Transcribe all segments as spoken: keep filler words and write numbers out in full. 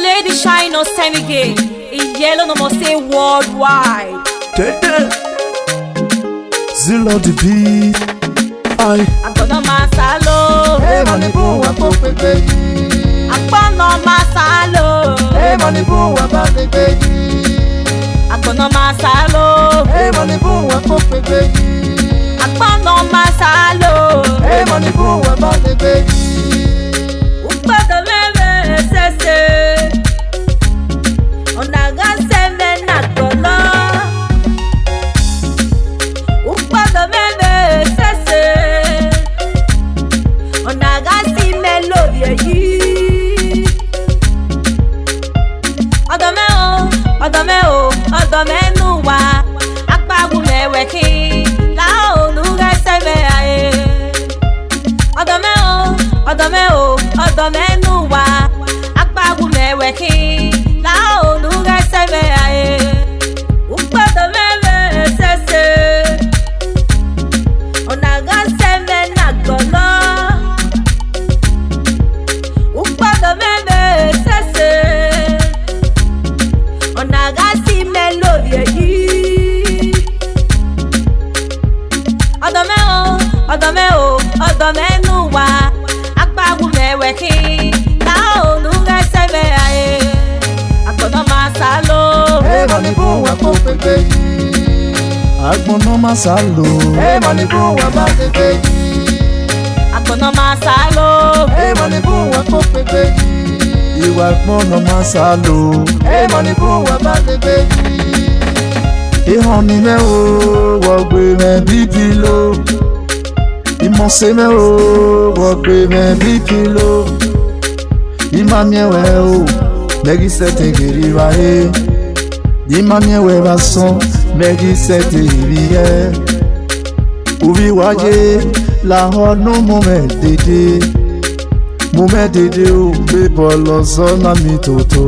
Lady Shine Osemige, Iyẹlo ne ọ mọ sẹ worldwide. Tete. Zilo the beat. Ai. Agbọn ne ọ ma sa lo. Emọ ni bun uwa kpokpegbe yi. Agbọn ne ọ ma sa lo. Emọ ni bun uwa ba degbe yi. Agbọn ne ọ ma sa lo. Emọ ni bun uwa kpokpegbe yi. Agbọn ne ọ ma sa lo. Emọ ni bun uwa ba degbe yi. Ukpọdọ mwẹ vbe sese, ọ na gha sẹ mẹ na gbọlọ. Ukpọdọ mwẹ vbe sese, ọ na gha si mẹ lovbiẹ yi. Ọdọ mwẹ o, ọdọ mwẹ o, ọdọ mwẹ ne uwa, akpawumẹ wẹ khin, la unu ghẹ sẹ mwẹ rae. Ọdọ mwẹ o, ọdọ mwẹ o, ọdọ mwẹ ne uwa, akpawumẹ wẹ khin, la unu ghẹ sẹ mwẹ rae. Ukpọdọ mwẹ vbe sese, ọ na gha sẹ mẹ na gbọlọ. Ukpọdọ mwẹ vbe sese, ọ na gha si mẹ lovbiẹ yi. Ọdọ mwẹ o, ọdọ mwẹ o, ọdọ mwẹ ne uwa, akpawumẹ wẹ khin, la unu ghẹ sẹ mwẹ rae. Agbọn ne ọ ma sa lo. Emọ ni bun uwa kpokpegbe yi. Agbọn ne ọ ma sa lo. Emọ ni bun uwa ba degbe yi. Agbọn ne ọ ma sa lo. Emọ ni bun uwa kpokpegbe yi. Iwa agbọn ne ọ ma sa lo. Emọ ni bun uwa ba degbe yi. Ehọn ni mwẹ o, wọ gbe mwẹ bibilo. Imọse mwẹ o, wọ gbe mwẹ bibilo. I ma miẹn wẹ o, mẹ ghi sẹtin ghe rri vba re. I ma miẹn wẹ vbe asọn, mẹ ghi sẹtin rri vbe iyẹ. Uvbi wa ye lahọ ne u mu mwẹ dede, mu mwẹ dede o, vbe bọlọ zọ na miẹn toto.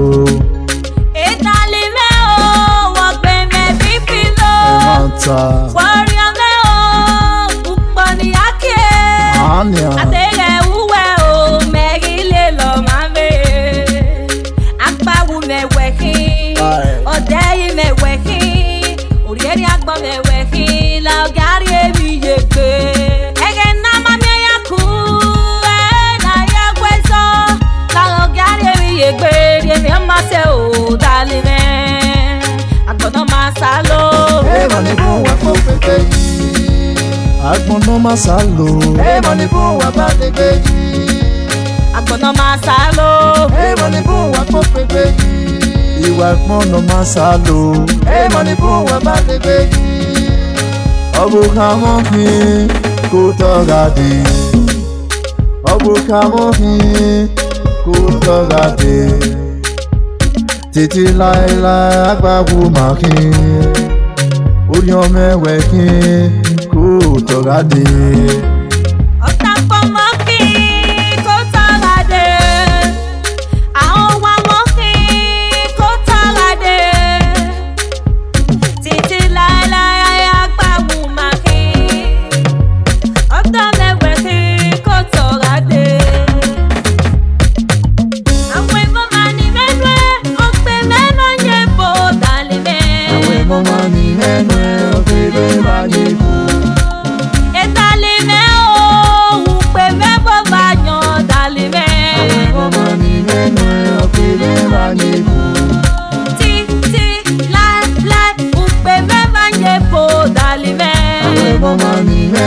Edali mwẹ o, wọ gbe mwẹ bibilo. Ẹmwata. Wọ rhiọn mwẹ o, ukpọn ne I ya kie. Ania. Adeghẹ uwẹ o, mẹ ghi lele ọmwa mwẹ. Akpawumẹ wẹ khin, ae, ọdẹi mwẹ wẹ khin, orhiẹnrhiẹn agbọn mwẹ wẹ khin, la ọ gha rhie emwi ye egbe. Ẹghẹ ne a ma miẹn ya ku, ẹ na ya gbe zọ, la ọ gha rhie emwi ye egbe, rhie emwi ọ ma sẹ o, dali mwẹ. Agbọn ne ọ ma sa lo. Emọ ni bun uwa kpokpegbe yi. Agbọn ne ọ ma sa lo. Emọ ni bun uwa ba degbe yi. Agbọn ne ọ ma sa lo. Emọ ni bun uwa kpokpegbe yi. Iwa agbọn ne ọ ma sa lo. Emọ ni bun uwa ba degbe yi. Ọvbokhan mwẹ khin, ke otọ gha dee. Ọvbokhan mwẹ khin, ke otọ gha dee. Titi laelae, akpawumẹ khin, orhiọn mwẹ wẹ khin, ke otọ gha dee. Ọta kpọmọ khin, ke otọ gha dee. Ahọn uwamwẹ khin, ke otọ gha dee. Titi laelae, akpawumẹ khin, ọdọ mwẹ wẹ khin, ke otọ gha dee. Awẹ mama ni mwẹ nuẹ, okpia mwẹ ma ye ebo, dali mwẹ. Awẹ mama ni mwẹ nuẹ, okpia mwẹ ma ye ebo. Edali mwẹ o, ukpia mwẹ vbe ọba yọn, dali mwẹ. Awẹ mama ni mwẹ nuẹ, okpia mwẹ ma ye ebo. Ti, ti, lae, lae, ukpia mwẹ ma ye ebo, dali mwẹ. Awẹ mama ni mwẹ